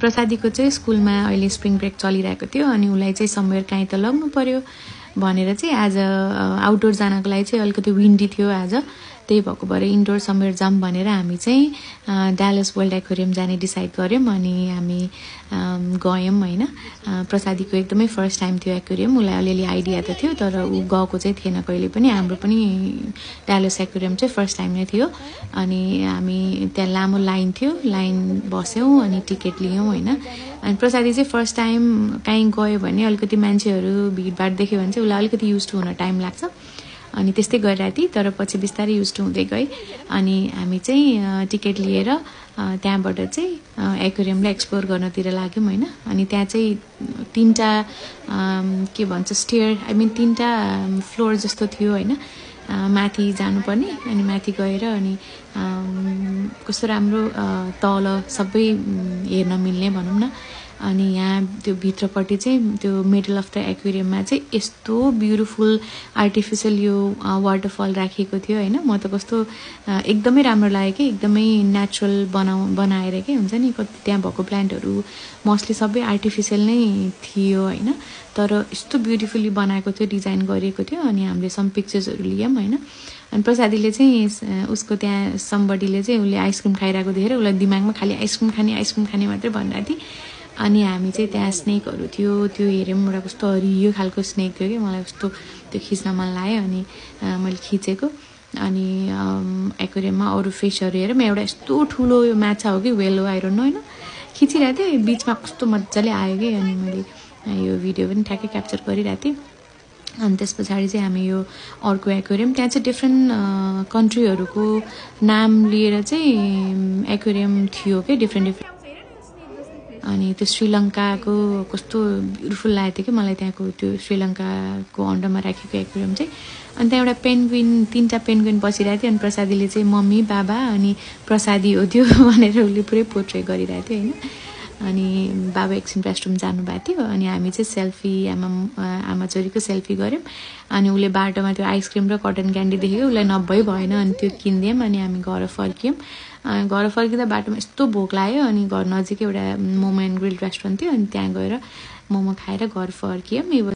प्रसादीको चाहिँ स्कुलमा अहिले स्प्रिङ ब्रेक चलिरहेको थियो अनि उलाई चाहिँ समवेयर काहीँ त लग्नु पर्यो भनेर चाहिँ आज आउटडोर जानको लागि चाहिँ अलिकति विन्डी थियो आज त्यही भएको भएर इन्डोर समवेयर जाम भनेर हामी चाहिँ डालस वर्ल्ड एक्वेरियम जाने डिसाइड गर्यौं अनि हामी गयौं हैन प्रसादीको एकदमै फर्स्ट टाइम थियो एक्वेरियम उलाई अलिअलि आइडिया त थियो तर उ गएको चाहिँ थिएन कहिले पनि हाम्रो पनि डालस एक्वेरियम चाहिँ फर्स्ट टाइम नै थियो अनि हामी त्यहाँ लामो लाइन थियो लाइन बस्यौं अनि टिकट लियौं हैन अनि प्रसादी चाहिँ फर्स्ट टाइम कहीँ गयो भने अलिकति मान्छेहरु भिडभाड देख्यो भने चाहिँ उलाई अलिकति युज्ड हुन टाइम लाग्छ अनि त्यस्तै गरिरहेथि तर पछि बिस्तारै युज्ड हुँदै गए अनि हामी चाहिँ टिकट लिएर त्यहाँबाट चाहिँ एक्वेरियमलाई एक्सप्लोर गर्नतिर लाग्यौं हैन अनि त्यहाँ चाहिँ तीनटा के भन्छ स्टेयर आई मिन तीनटा फ्लोर जस्तो थियो हैन माथि जानुपर्ने अनि माथि गएर अनि कस्तो राम्रो तल सबै हेर्न मिल्ने भनौं न अनि यहाँ त्यो भित्रपट्टि चाहिँ त्यो मिडल अफ द एक्वेरियममा चाहिँ यस्तो ब्युटिफुल आर्टिफिशियल यो वाटरफल राखिएको थियो हैन म त कस्तो एकदमै राम्रो लाग्यो के एकदमै नेचुरल बनाएर के हुन्छ नि कति त्यहाँ भएको प्लान्टहरु मोस्टली सबै आर्टिफिशियल नै थियो हैन तर यस्तो ब्युटिफुली बनाएको थियो डिजाइन गरिएको थियो अनि हामीले सम पिक्चर्सहरु लियौं हैन अनि प्रसादीले चाहिँ उसको त्यहाँ समबडीले चाहिँ उले आइसक्रिम खाइराको देखेर उलाई दिमागमा खाली आइसक्रिम खाने मात्रै भनिरहेथि अनि हामी चाहिँ त्यहाँ स्नेकहरु थियो त्यो हेर्यौं एउटा कस्तो हरियो खालको स्नेक थियो के मलाई कस्तो त्यो खिच्न मन लाग्यो अनि मैले खिचेको अनि एक्वेरियममा अरु फिशहरु हेर्यौं एउटा यस्तो ठुलो यो माछा हो कि वेल हो आई डोन्ट नो हैन खिचिरहेथे बीचमा कस्तो मज्जाले आयो के अनि मैले यो भिडियो पनि ठ्याक्कै क्याप्चर गरिरहेथे अनि त्यसपछि चाहिँ हामी यो अर्को एक्वेरियम त्यहाँ चाहिँ डिफरेन्ट कन्ट्रीहरुको नाम लिएर चाहिँ एक्वेरियम थियो के डिफरेन्ट अनि त्यो श्रीलंकाको कस्तो ब्युटिफुल लागेथ्यो कि मलाई त्यहाँको त्यो श्रीलंकाको अन्डरमा राखेको एक्वेरियम चाहिँ अनि त्यहाँ एउटा पेन्गुइन तीनटा पेन्गुइन बसिरहेको थियो अनि प्रसादीले चाहिँ मम्मी बाबा अनि प्रसादी हो त्यो भनेर उले पुरै पोर्ट्रेट गरिरहेको थियो हैन अनि बाबा एकछिन रेस्टरुम जानु भएको थियो अनि हामी चाहिँ सेल्फी आमा छोरीको सेल्फी गर्यौं अनि उले बाटोमा त्यो आइसक्रिम र कटन क्यान्डी देखेको उलाई नभई भएन अनि त्यो किन्दियौं अनि हामी घर फर्कियौं घर फर्किँदा बाटोमा यस्तो भोक लाग्यो अनि घर नजिकै एउटा मोमो एन्ड ग्रिल रेस्टुरेन्ट थियो अनि त्यहाँ गएर मोमो खाएर घर फर्कियौं